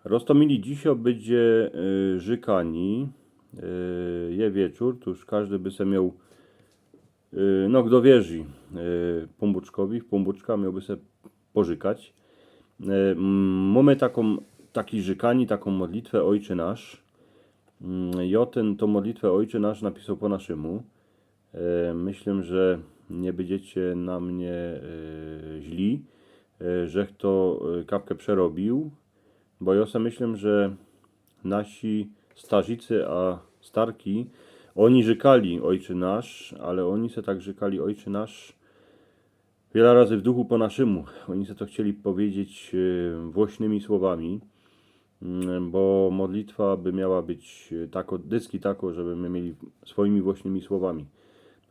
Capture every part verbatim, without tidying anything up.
Roztōmili, dzisiŏ bydzie y, rzykani. Y, je wieczōr, to już kożdy by se mioł, y, no kto wierzi y, Pōnbōczkowi, w Pōnbōczka miałby se porzykać. Y, mm, mōmy takõ, taki rzykani, takõ modlitwã Ojcze Nasz. Mm, jŏ tyn, tõ modlitwã Ojcze Nasz napisoł po naszymu. E, myślę, że nie będziecie na mnie e, źli, e, żech to e, kapkã przerobił, bo jŏ se myślę, że nasi starzicy a starki, oni rzykali Ojcze Nasz, ale oni se tak rzykali Ojcze Nasz wiele razy w duchu po naszymu. Oni se to chcieli powiedzieć e, włośnymi słowami, mm, bo modlitwa by miała być e, tako, dyski tako, żeby my mieli swoimi własnymi słowami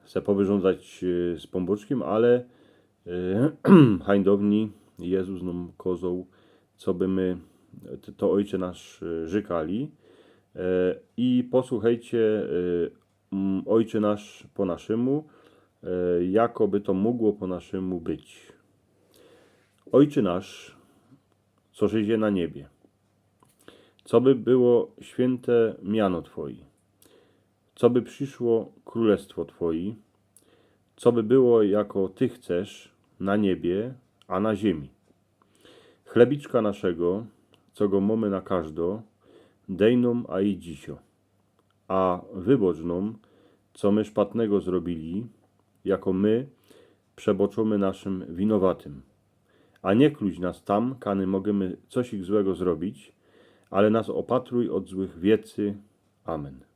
se powyrządzać e, z Pōnbōczkiym, ale e, hańdowni Jezus nam kozoł, co by my t- to Ojcze Nasz e, rzykali. E, I posłuchajcie, e, mm, Ojcze Nasz po naszymu, e, jako by to mogło po naszymu być. Ojcze Nasz, co żyje na niebie, co by było święte miano Twoje, co by przyszło królestwo Twoje, co by było jako Ty chcesz na niebie, a na ziemi. Chlebiczka naszego, co go mamy na każdo, dej nam a i dzisio. A wybocz nam, co my szpatnego zrobili, jako my przeboczumy naszym winowatym. A nie kluź nas tam, kany możemy coś ich złego zrobić, ale nas opatruj od złych wiecy. Amen.